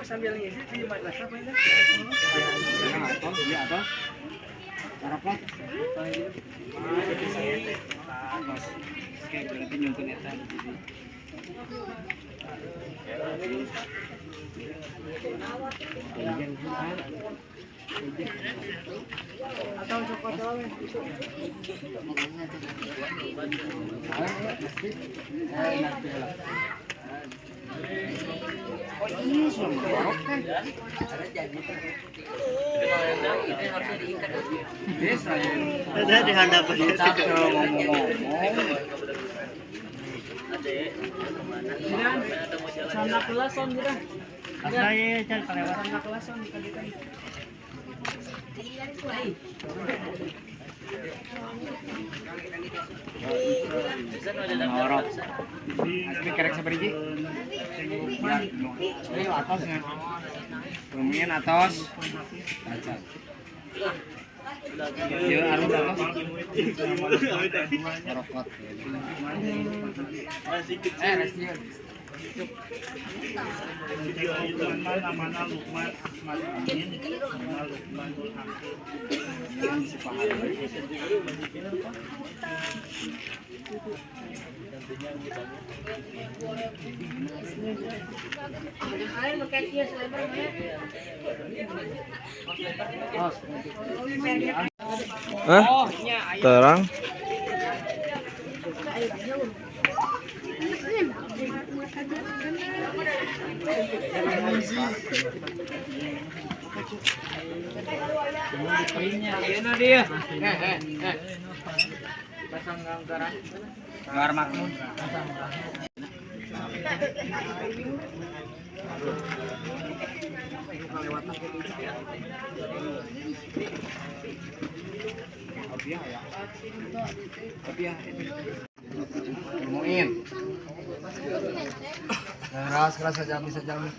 Sambil ngisi di madrasah apa itu? Iya atau carapat. Oke, berarti nyungkeun eta. Atau coklat. Oh iya, sudah mengorok kan? Ada di handap ngomong-ngomong. Sana kelas on gitu. Saya cari kelewat. Sana kelas on dikalikan. Ngorok. Asli kerek sabariji? Ya, ini atasnya. Lumayan atas. Kaca. Ya, arus atas. Rokot. Resti. Mana Lukman Ahmad Amin, sama Lukmanul Hakim. Hah? Terang. Gar makmum. Muin. Keras keras saja bisa jami.